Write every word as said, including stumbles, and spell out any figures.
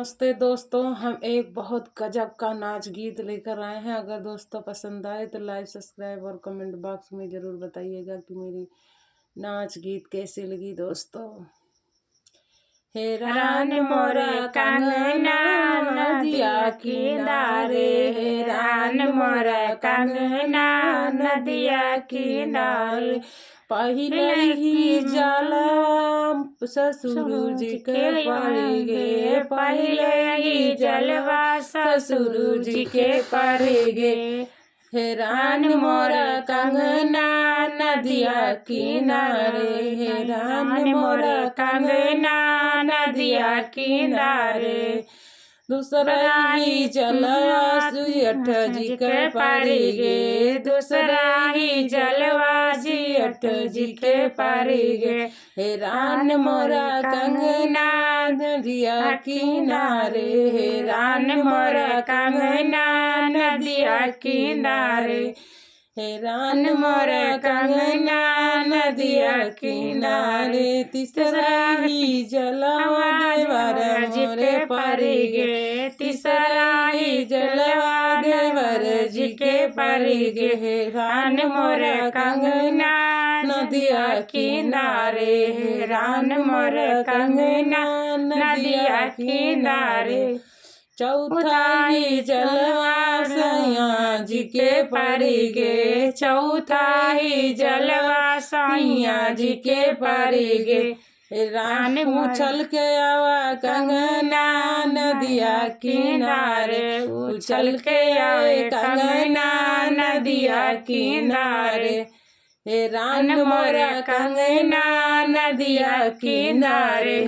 नमस्ते दोस्तों, हम एक बहुत गजब का नाच गीत लेकर आए हैं। अगर दोस्तों पसंद आए तो like, subscribe और comment box में ज़रूर बताइएगा कि मेरी नाच गीत कैसी लगी दोस्तों। हेरान मोर कंगना नदिया किनारे, हेरान मोर कंगना नदिया किनारे। पहिले ही जलवा ससुर जी के पड़ गे, पहिले ही जलवा ससुर जी के पड़ गे। हेरान मोर कंगना नदिया किनारे, हेरान मोर कंगना नदिया किनारे। दूसरा ही जलवा सेठ जी के पड़ गे, दूसरा ही जलवा सेठ जी के पड़ गे। हेरान मोर कंगना नदिया किनारे, हेरान मोर कंगना नदिया किनारे। हेरान मोर कंगना नदिया किनारे। तीसरा ही जलवा देवर मोरे पड़ गे, तीसरा ही जलवा देवर जी के पड़ गे। हेरान मोर कंगना नदिया किनारे, हेरान मोर कंगना नदिया किनारे। चौथा ही जलवा सैया जी के पड़ गे, चौथा ही जलवा सैया जी के पड़ गे। हेरान उछल के आवा कंगना नदिया किनारे, उछल के आवे कंगना नदिया किनारे। हेरान मोर कंगना नदिया किनारे।